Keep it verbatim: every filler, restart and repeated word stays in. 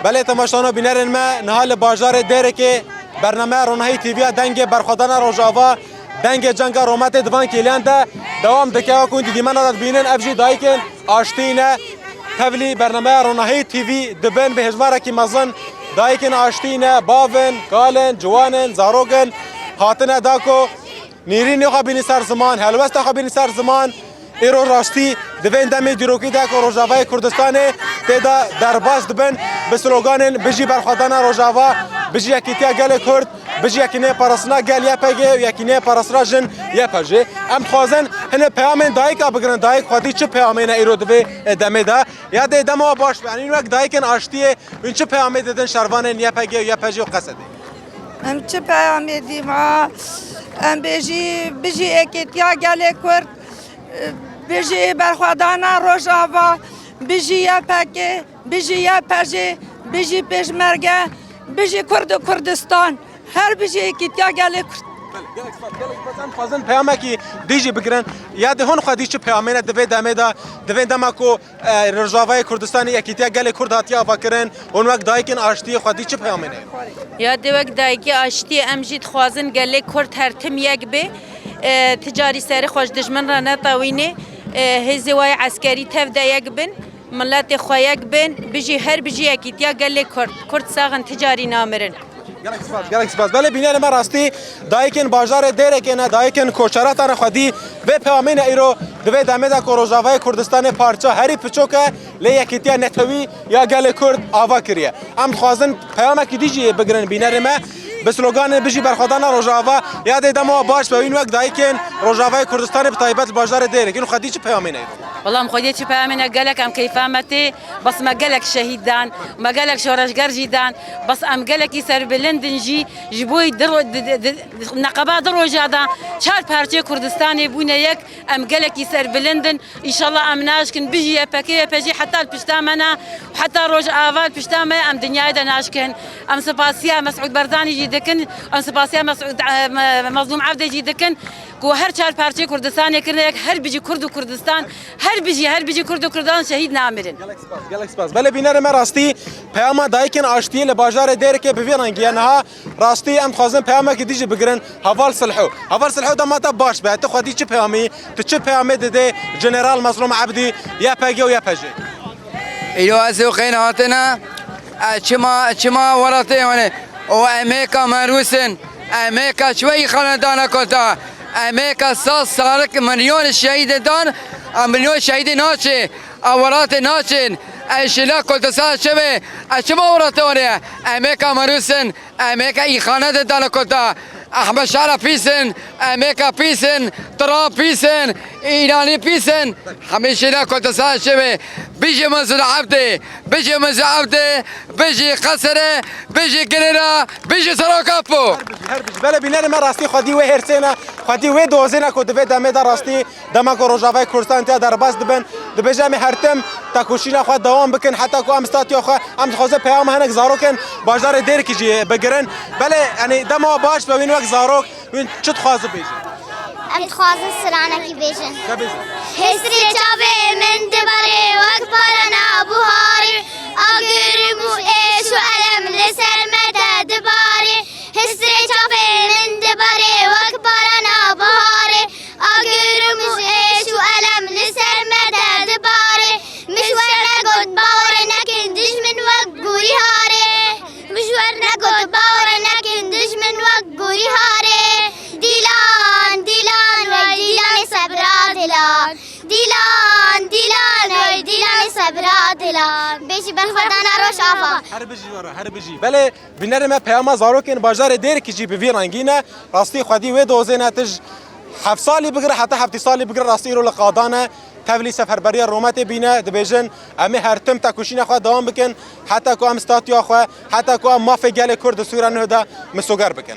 Belê temaşevan û bînerên me, niha li bajarê Dêrikê bernameya Ronahî T V ya Dengê Berxwedana Rojava, Dengê Cenga Rometê di van kêliyan de dewam dike. Wekû hûn di dîmena de dibînin, ev jî dayikên aştî ne. Tevlî bernameya Ronahî T V dibin bi hêjmarekî mezin. Dayikên aştî ne, bav in, kal in, ciwan in, zarok in. Hatine da ku nêrînê xwe bînî ser ziman, helwesta xwe bînî ser ziman. Îro rastî di vê demê dîrokî de ku Rojavayê Kurdistanê tê de derbas dibin bi sloganên Bijî Berxwedana Rojava, Bijî Yekîtiya Gelê Kurd, Bijî Yekîneyê Parastina Gel Y P G û Yekîneyê Parastina Jin Y P J. Em dixwazin hinek peyamên dayika bigirin. Dayik xwedî çi peyamê ne îro di vê demê de? Ya dê dema baş be. Yanî wek dayikên aştiyê, hûn çi peyamê didin şervanên Y P G û Y P J û Q S D'ê? Em çi peyamê dî ma? Em bêjî, bijî êkêtiya gelê Kurd, bijî berxwedana Rojava, bijî Y P G, bijî Y P J, bijî Pêşmerge, bijî Kurd û Kurdistan. Her bijî êkîtiya gelê Kurd. Gelek spas, gelek spas. Em dixwazin peyamekî dî jî bigirin. Ya dê hûn xwedî çi peyamê ne di vê demê de, di vê dema ku, e, Rojavayê Kurdistanê Yekîtiya Gelê Kurd hatiye avakirin, hûn wek dayikên aştiyê xwedî çi peyamê ne? Ya dê wek dayikê aştiyê em jî dixwazin gelê Kurd her tim yek bê. E, ti carî serê xwe ji dijmin re netewînê. E, hêzê wayê eskerî tev de yek bin. Miletê xwe yek bin, bijî her bijî yekîtiya gelê Kurd. Kurd sax in, ti carî namirin. Gelek spas, gelek spas. Belê bînerê me rastî dayikên bajarê Dêrikê ne, dayikên koçerata ne xwedî vê peyamê ne îro di vê demê de ku Rojavayê Kurdistanê parça herî piçok e lê yekîtiya netewî ya gelê Kurd ava kiriye. Em dixwazin peyamekî dî jî bigirin bînerê me. Bi sloganê Bijî Berxwedana Rojava, ya dê dema baş be wîn wek dayikên Rojavayê Kurdistanê bi taybet li bajarê Dêrikê. Hûn xwedî çi peyamê ne îro? Wela em xwedî çi peyamê ne, gelek em keyfa me tê, bes me gelek şehîd dan, me gelek şoreşger jî dan, bes em gelekî serbilind in jî, ji bo di ro-, di, di, di, neqeba di roja de çar parçeyê Kurdistanê bûne yek, em gelekî serbilind in. Înşallah em naşkin, bijî Y P G, Y P J heta li pişta me ne, heta Rojava li pişta me, em dinyayê de naşkin. Em spasiya Mesûd Barzanî jî dikin, em spasiya Mesûd, e, Me-, Mezlûm Evdê jî dikin. Ku her çar parçeyê Kurdistanê kirine yek, her bijî Kurd û Kurdistan, her bijî, her bijî Kurd û Kurdan şehîd namirin. Gelek spas, gelek spas. Belê bînerê me rastî peyama dayikên aştiyê li bajarê Dêrikê bi vî rengî ye. Niha rastî em dixwazin peyamekî dî jî bigirin. Heval Silho. Heval Silho dema te baş be. Tu xwedî çi peyamî, tu çi peyamê didê General Mezlûm Ebdî, Y P G û Y P J? Îro ez û qeyn hatine, e, çima, çima welatê wan e? O em ê ka merûsin, em ê ka çi wê îxane dane kota, em ê ka saz sarik milyon şehîdê dan, a milyon şehîdê naçê, a welatê naçên, e, şila kota sa çi be, e, çima welatê wan e? Em ê ka merûsin, Em ê ka îxane de dane kota. Ehmed Şara pîs in, em ê ka pîs in, Trump pîs in, Îranî pîs in. Hemî şîna kota sa şevê. Bijî Mezûr Ebdê, bijî Mezûr Ebdê, bijî Qesere, bijî Girêra, bijî Serok Apo. Her bijî, her bijî. Belê bînerê me rastî xwedî wê hêrsê ne, xwedî wê dozê ne ku di vê demê de rastî Dema ku Rojavayê Kurdistan tê derbas dibin, dibêje em ê her tim tekoşîna xwe dewam bikin, heta ku em statuya xwe, em dixwazin peyama hinek zarokên bajarê Dêrikî jî bigirin. Belê, yanî dema baş be wîn wek zarok, wîn çi dixwazi bêjin? Em dixwazin stranekî bêjin. De bêjin. Hesrê çavê min dibarê wek barana buharê, agir û êş û elem li ser me de dibarê. Hesrê çavê min dibarê wek barana biharê. Agir û êş û elem li ser me de dibarê. Min ji we re got bawer nekin dijmin wek gorî harê. Min ji we re got bawer nekin dijmin wek gorî harê. Dîlan, dîlan, wey dîlanê sebra dîlan. Dîlan, dîlan, wey dîlanê sebra dîlan. Bêjî berxwedana Rojava. Her bijî were, her bijî. Belê, bînerê me peyama zarokên bajarê Dêrikî jî bi vî rengî ne. Rastî xwedî wê dozê ne, tu ji heft salî bigire heta heftî salî bigire, rastî îro li qadan e. Tevlî seferberiya Rometê bîne, dibêjin, em ê her tim tekoşîna xwe dewam bikin, heta ku em statuya xwe, heta ku em mafê gelê Kurd di Sûriya Nû de misoger bikin.